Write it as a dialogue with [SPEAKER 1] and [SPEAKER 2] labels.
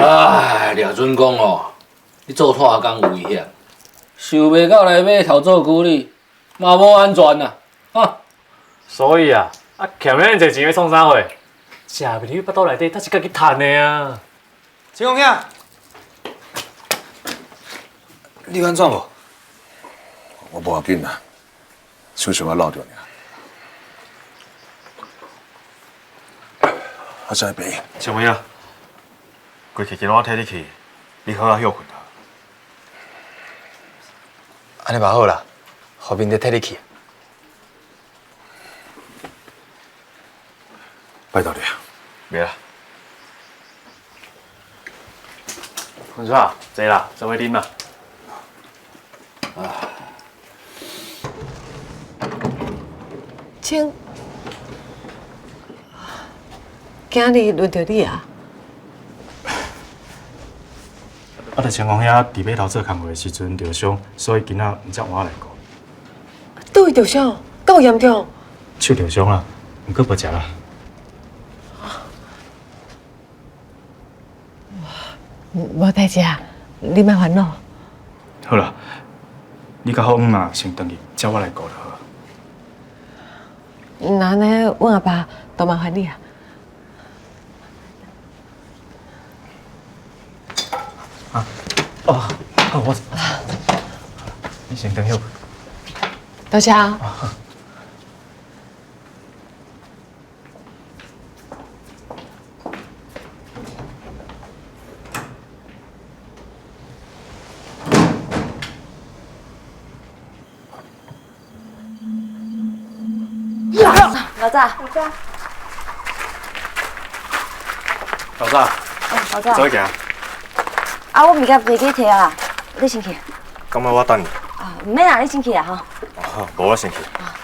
[SPEAKER 1] 哎，掠准讲哦，你做拖工有危險，想袂到來碼頭做苦力，嘛無安全啊！啊，
[SPEAKER 2] 所以啊，啊欠咱這錢欲創啥貨？食袂入去腹肚內底，才是家己趁的啊！
[SPEAKER 3] 青公兄，你有按怎無？
[SPEAKER 4] 我無要緊啦，手小可落著爾。我在病。
[SPEAKER 5] 青妹啊，規氣今我替你去，你好好歇睏啊。
[SPEAKER 3] 按呢嘛好啦，予明哲替你去。
[SPEAKER 4] 拜託你啊。
[SPEAKER 5] 袂啦。
[SPEAKER 2] 文川，坐啦，做伙啉啦。
[SPEAKER 6] 青，今日輪著你啊！
[SPEAKER 7] 啊，就青公兄佇碼頭做工課的時陣著傷，所以今仔毋才換來顧。
[SPEAKER 6] 佗位著傷？夠嚴重？
[SPEAKER 7] 手著傷啦，毋過無食啦。
[SPEAKER 6] 無代誌啊，你莫煩惱。
[SPEAKER 7] 好啦，你佮好姆仔先轉去，才我來顧就好。
[SPEAKER 6] 那按呢，阮阿爸多麻煩你啊。
[SPEAKER 7] 啊，哦，好，我，你先轉去。
[SPEAKER 6] 多謝啊。
[SPEAKER 8] 老早，
[SPEAKER 5] 老早，
[SPEAKER 8] 老早，
[SPEAKER 5] 做伙行。
[SPEAKER 8] 啊，我物件袂記提啊，你先去。
[SPEAKER 5] 感覺我等你。
[SPEAKER 8] 啊，毋免啦，你先去啦吼。
[SPEAKER 5] 哦，無我先去。
[SPEAKER 8] 啊。